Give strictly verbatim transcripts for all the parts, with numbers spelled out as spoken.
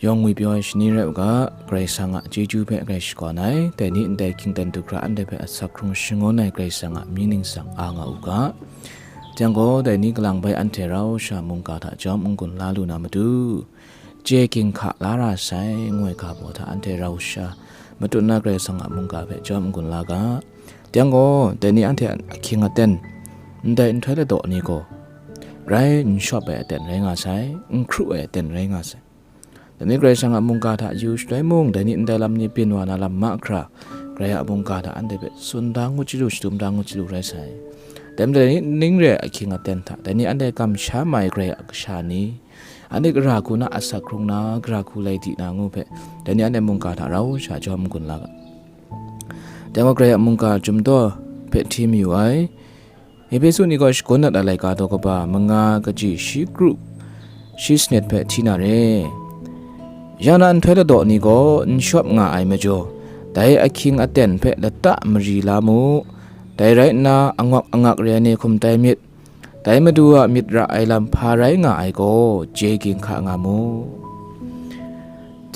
Yawng ngwi pyaw ai shani rai u ga, Karai Kasang a chyeju hpe grai shakawn ai, dai ni ndai hkying ten du hkra anhte hpe asak hkrung shangun ai Karai Kasang a mying ningsang a nga u ga. Yang gaw, dai ni kalang bai anhte rau sha mungga hta jawm n-gun la lu na matu, chye ginhka la ra sai, ngu ai ga baw hta anhte rau sha matut na Karai Kasang a mungga hpe jawm n-gun la ga. Yang gaw, dai ni anhte ahkying aten, ndai nhtoi ladaw ni gaw, grai n shawp ai aten rai nga sai, n hkru ai aten rai nga sai. Dai ni Karai Kasang a mungga hta yu shaloi mung, dai ni ndai lam ni byin wa na lam mahkra, Karai a mungga hta anhte hpe tsun da ngut chyalu, shadum da ngut chyalu rai sai. Dai majaw dai ni ning re ai ahkying aten hta, dai ni anhte kamsham ai Karai a kasha ni, anhte gara hku na asak hkrung na, gara hku lai di na ngu hpe, dai ni anhte mungga hta rau sha jawm n-gun la ga. Dai gaw Karai a mungga chyum daw hpe hti mayu ai. Ehpesu ni gaw shagun dat ai laika daw kaba manga kaji shi kru shi sanit hpe hti na re. Ya na nhtoi ladaw ni gaw n shawp nga ai majaw, dai ahkying aten hpe lata mari la mu. Dai rai nna, angawk angak re ai ni hkum tai myit. Dai Madu a myit ra ai lam hpa rai nga ai gaw, chye ginhka nga mu.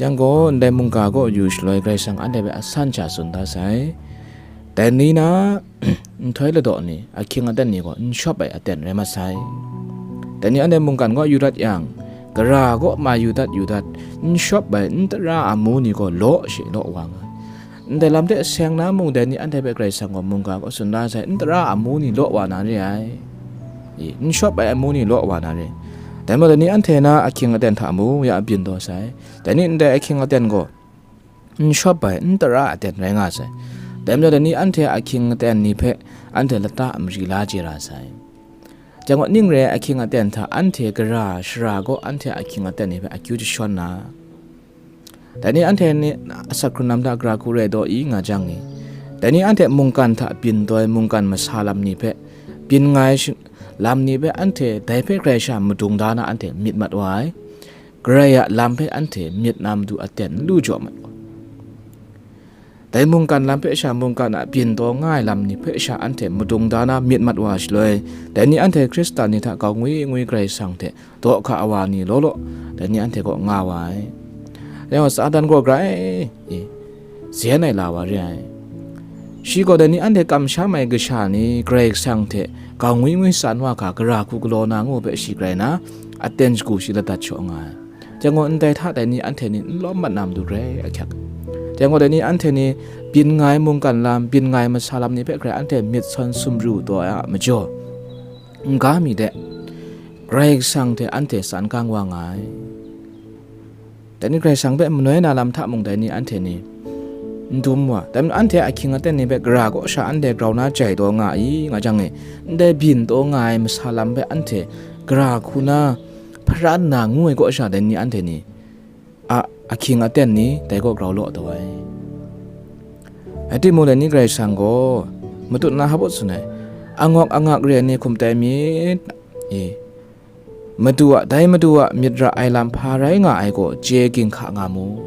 Yang gaw, ndai mungga kaw yu shaloi Karai Kasang anhte hpe asan sha tsun da sai. Dai ni na, nhtoi ladaw ni, ahkying aten ni gaw n shawp ai aten rai mat sai. Dai ni anhte mungkan kaw yu dat yang, gara kaw ma yu dat yu dat, n shawp ai n tara amu ni gaw law she law wa nga ai. Ndai lam hte seng na mung, dai ni anhte hpe Karai Kasang gaw mungga kaw tsun da sai, n tara amu ni law wa na re ai. I, n shawp ai amu ni law wa na re. Dai majaw, dai ni anhte na ahkying aten hta mung ya byin taw sai. Dai ni ndai ahkying aten gaw, n shawp ai, n tara aten rai nga sai. Dai majaw, dai ni anhte ahkying aten ni hpe anhte lata mari la chye ra sai. Yang gaw, ning re ai ahkying aten hta anhte gara shara gaw anhte ahkying aten ni hpe akyu jashawn na, dai ni anhte ni asak hkrun lam hta gara hku rai daw i nga jang ni, dai ni anhte mungkan hta byin taw ai mungkan masa lam ni hpe, byin nga ai shi-, lam ni hpe anhte dai hpe grai sha madung da na anhte myit mat wa ai. Karai a lam hpe anhte myit na matu aten n lu jaw mat wa. Dai mungkan lam hpe sha mungkan a byin taw nga ai lam ni hpe sha anhte madung da na myit mat wa shaloi, dai ni anhte Hkristan ni hta grau ngwi ngwi Karai Kasang hte daw hka wa ni law law, dai ni anhte kaw nga wa ai. Rai nna, Satan gaw grai, e, zen ai la wa re ai. Shi gaw dai ni anhte kamsham ai kasha ni Karai Kasang hte grau ngwi ngwi san wa hkra gara hku galaw na ngu hpe shi grai na, aten shagu shi ladat shaw nga ai. Yang gaw, ndai hta dai ni anhte ni n lawm mat na matu grai ahkyak. Yang gaw, dai ni anhte ni byin nga ai mungkan lam, byin nga ai masa lam ni hpe grai anhte myit sawn sumru taw ai a majaw, n-ga mi de, Karai Kasang hte anhte san gang wa nga ai. Dai ni Karai Kasang hpe manoi na lam hta mung dai ni anhte ni n dum wa. Dai majaw, anhte ahkying aten ni hpe gara kaw sha anhte grau na jai taw nga i, nga jang e, ndai byin taw nga ai masa lam hpe anhte gara hku na hparan na ngu ai kaw sha, dai ni anhte ni a ahkying aten ni dai kaw grau law taw ai. Rai timung, dai ni Karai Kasang gaw matut na hpa tsun ai, angawk angak re ai ni hkum tai myit, e, Madu a, dai Madu a myit ra ai lam hpa rai nga ai gaw, chye ginhka nga mu.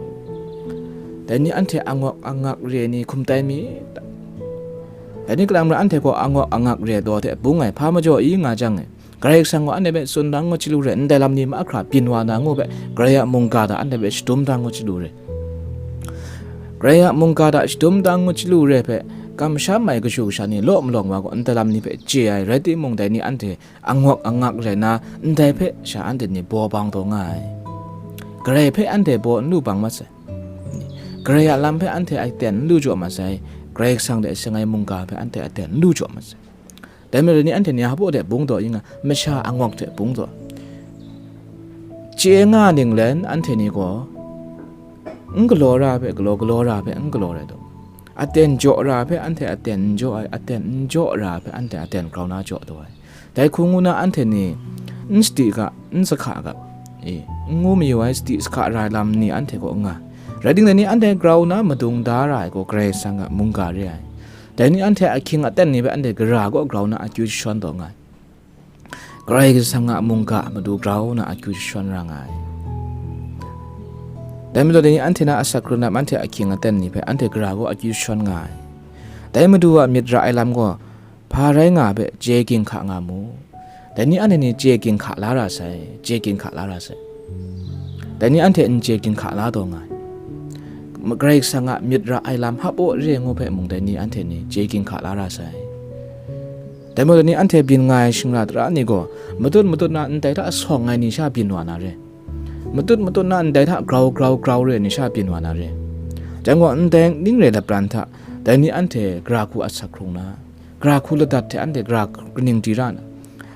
Dai ni anhte angawk angak re ai ni hkum tai myit. Dai ni kalang mara anhte gaw angawk angak re ai daw hte bung ai hpa majaw i nga jang e, Karai Kasang gaw anhte hpe tsun da ngut chyalu re, ndai lam ni mahkra byin wa na ngu hpe, Karai a mungga hta anhte hpe shadum da ngut chyalu re. Karai a mungga hta shadum da ngut chyalu re hpe, kamsham ai kashu kasha ni law malawng wa gaw, ndai lam ni hpe chye ai, rai timung, dai ni anhte angawk angak rai na, ndai hpe sha anhte ni baw bang taw nga ai. Karai hpe anhte baw n lu bang mat sai. Karai a lam hpe anhte aten n lu jaw mat sai. Karai Kasang hte seng ai mungga hpe anhte aten n lu jaw mat sai. Dai majaw ni anhte ni hpa de bung taw i nga, masha angawk hte bung taw. Chye nga ninglen anhte ni gaw, n galaw ra hpe galaw, galaw ra hpe n galaw rai taw. Aten jaw ra hpe anhte aten n jaw ai, aten n jaw ra hpe anhte aten grau na jaw taw ai. Dai hku ngu na anhte ni n sadi ga, n sahka ga, e, n ngu mayu ai sadi sahka ra ai lam ni anhte kaw nga ai. Rai timung, dai ni anhte grau na madung da ra ai gaw Karai Kasang a mungga re ai. Dai ni anhte ahkying aten ni hpe anhte gara kaw grau na akyu jashawn taw nga ai. Karai Kasang a mungga a matu grau na akyu jashawn ra nga ai. Dai majaw, dai ni anhte na asak hkrun lam, anhte ahkying aten ni hpe anhte gara kaw akyu jashawn nga ai. Dai Madu a myit ra ai lam gaw, hpa rai nga ai hpe chye ginhka nga mu. Dai ni anhte ni chye ginhka la ra sai, chye ginhka la ra sai. Dai ni anhte n chye ginhka la taw nga ai. Karai Kasang a myit ra ai lam hpaw re ai ngu hpe mung dai ni anhte ni chye ginhka la ra sai. Dai majaw dai ni anhte byin nga ai shingra tara ni gaw, matut matut na ndai hta sawng ai ni sha byin wa na re. Matut matut na ndai hta grau grau grau re ai ni sha byin wa na re. Chyang gaw, ndai ning re lapran hta, dai ni anhte gara hku asak hkrung na, gara hku ladat hte anhte gara kaning di ra na,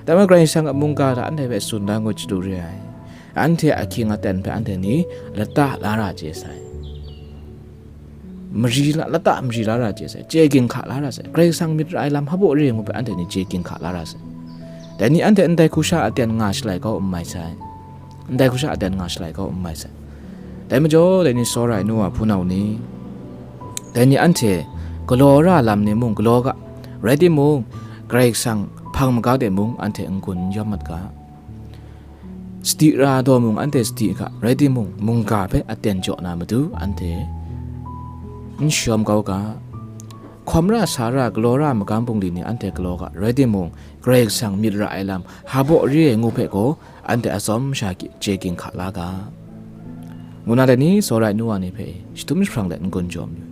dai majaw Karai Kasang a mungga hta anhte hpe tsun da ngut shadu re ai. Anhte a ahkying aten hpe anhte ni lata la ra chye sai. Mari la, lata mari la ra chye sai. Chye ginhka la ra sai. Karai Kasang myit ra ai lam hpaw re ai ngu hpe anhte ni chye ginhka la ra sai. Dai ni anhte ndai hku sha aten nga shalai kau n mai sai. Ndai hku sha aten nga shalai kau n mai sai. Dai majaw, dai ni tsawra ai nu wa hpunau ni, dai ni anhte galaw ra lam ni mung galaw ga, rai timung, Karai Kasang hpang maga de mung anhte n-gun n yawm mat ga. Sadi ra daw mung anhte sadi ga, rai timung, mungga hpe aten jaw na matu anhte n shayawm kau ga. Hkawm ra sa ra, galaw ra magam bungli ni anhte galaw ga, rai timung, Karai Kasang myit ra ai lam hpaw re ai ngu hpe gaw, anhte atsawm sha chye ginhka la ga, ngu na dai ni tsawra ai nu wa ni hpe shadum jahprang let n-gun jaw mayu.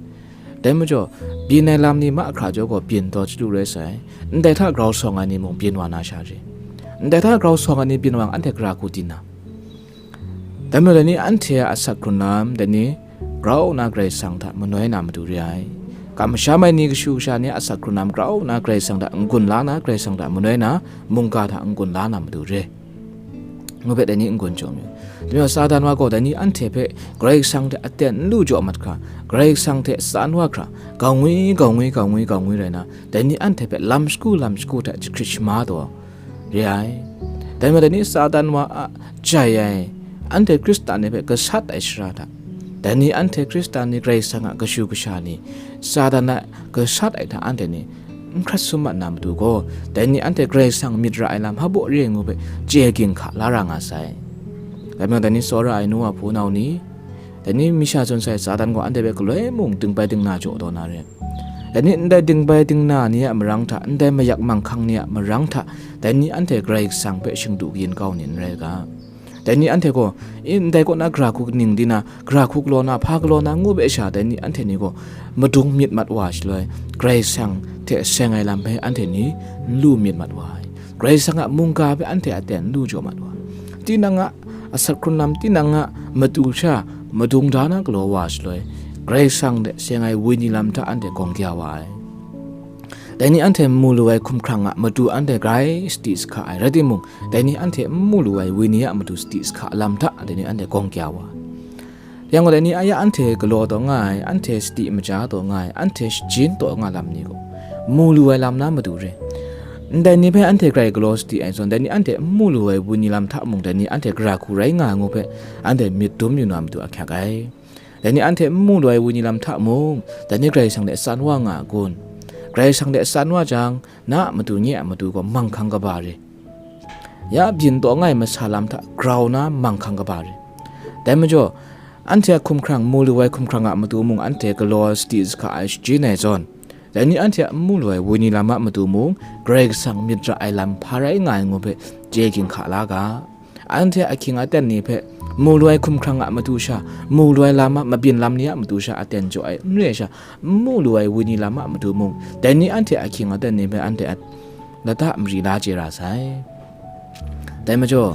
Dai majaw, byin ai lam ni mahkra jaw gaw byin taw chyalu rai sai. Ndai hta grau sawng ai ni mung byin wa na sha re. Ndai hta grau sawng ai ni byin wa yang anhte gara hku di na. Dai majaw dai ni anhte a asak hkrun lam, dai ni grau nna Karai Kasang hta manoi na matu re ai. Kamsham ai ni kashu kasha ni a asak hkrun lam grau nna Karai Kasang hta n-gun la na, Karai Kasang hta manoi na, mungga hta n-gun la na matu re, ngu hpe dai ni n-gun jaw mayu. Dai majaw Satan wa gaw dai ni anhte hpe Karai Kasang hte aten n lu jaw mat hkra, Karai Kasang hte san wa hkra, gau ngwi, gau ngwi, gau ngwi, gau ngwi rai na, dai ni anhte hpe lam shagu, lam shagu hta jahkrit shama taw re ai. Dai majaw dai ni Satan wa a jai ai, anhte Hkristan ni hpe gasat ai shara hta, dai ni anhte Hkristan ni Karai Kasang a kashu kasha ni, Satan a gasat ai hta anhte ni n hkrat sum mat na matu gaw, dai ni anhte Karai Kasang myit ra ai lam hpaw re ai ngu hpe chye ginhka la ra nga sai. Dai majaw dai ni tsawra ai nu wa hpunau ni, dai ni misha tsun sai Satan gaw anhte hpe galoi mung dingbai dingna jaw taw na re. Dai ni ndai dingbai dingna ni a marang hta, ndai mayak manghkang ni a marang hta, dai ni anhte Karai Kasang hpe shingdu kayin kau ni n rai ga. Dai ni anhte gaw, i, ndai kaw na gara hku kaning di na, gara hku galaw na, hpa galaw na ngu hpe sha, dai ni anhte ni gaw madung myit mat wa shaloi, Karai Kasang hte seng ai lam hpe anhte ni n lu myit mat wa ai. Karai Kasang a mungga hpe anhte aten n lu jaw mat wa ai. Tinang a asak hkrun lam, tinang a matu sha madung da na galaw wa shaloi, Karai Kasang hte seng ai wenyi lam hta anhte gawng kya wa ai. Dai ni anhte n mu lu ai hkumhkrang a matu anhte grai sadi sahka ai, rai timung, dai ni anhte n mu lu ai wenyi a matu sadi sahka lam hta dai ni anhte gawng kya wa ai. Yang gaw, dai ni a ya anhte galaw taw nga ai, anhte sadi maja taw nga ai, anhte shajin taw nga lam ni gaw, mu lu ai lam na matu re. Ndai ni hpe anhte grai galaw sadi ai zawn, dai ni anhte n mu lu ai wenyi lam hta mung, dai ni anhte gara hku rai nga ai ngu hpe, anhte myit dum yu na matu ahkyak ai. Dai ni anhte n mu lu ai wenyi lam hta mung, dai ni Karai Kasang hte san wa nga a kun? Karai Kasang hte san wa jang, na a matu nye a matu gaw manghkang kaba re. Ya byin taw nga ai masa lam hta grau na manghkang kaba re. Dai majaw, anhte a hkumhkrang, mu lu ai hkumhkrang a matu mung anhte galaw sadi sahka ai shajin ai zawn, dai ni anhte a n mu lu ai wenyi lam a matu mung, Karai Kasang myit ra ai lam hpa rai nga ai ngu hpe chye ginhka la ga. Anhte a ahkying aten ni hpe, mu lu ai hkumhkrang a matu sha, mu lu ai lam a mabyin lam ni a matu sha aten jaw ai, n re ai sha, n mu lu ai wenyi lam a matu mung, dai ni anhte a ahkying aten ni hpe anhte a lata mari la chye ra sai. Dai majaw,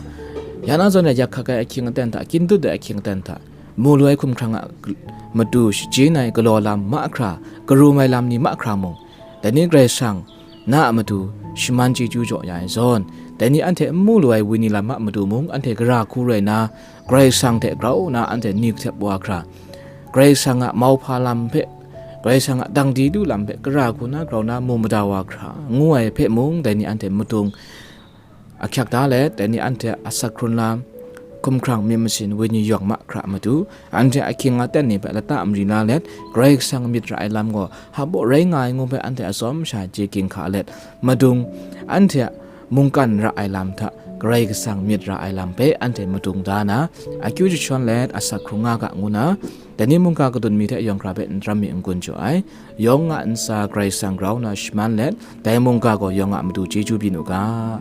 ya na zawn ai yak hkak ai ahkying aten hta, kyin dut ai ahkying aten hta, mu lu ai hkumhkrang a matu shajin ai galaw lam mahkra, karum ai lam ni mahkra mung, dai ni Karai Kasang na a matu shaman chyeju jaw ya ai zawn, dai ni anhte n mu lu ai wenyi lam a matu mung anhte gara hku rai na, Karai Kasang hte grau nna anhte ni htep wa hkra, Karai Kasang a mauhpa lam hpe, Karai Kasang a dang di du lam hpe gara hku na grau na mu mada wa hkra, ngu ai hpe mung dai ni anhte madung ahkyak da let, dai ni anhte a asak hkrun lam, hkumhkrang, myit masin, wenyi yawng mahkra a matu, anhte a ahkying aten ni hpe lata mari la let, Karai Kasang myit ra ai lam gaw hpaw rai nga ai ngu hpe anhte atsawm sha chye ginhka let, madung, anhte a mungkan ra ai lam hta Karai Kasang myit ra ai lam hpe anhte madung da na, akyu jashawn let asak hkrung nga ga ngu na, dai ni mungga kadun mi hte yawng hkra hpe n daram mi n-gun jaw ai. Yawng a ntsa Karai Kasang grau nna shaman let, dai mungga gaw yawng a matu chyeju byin u ga.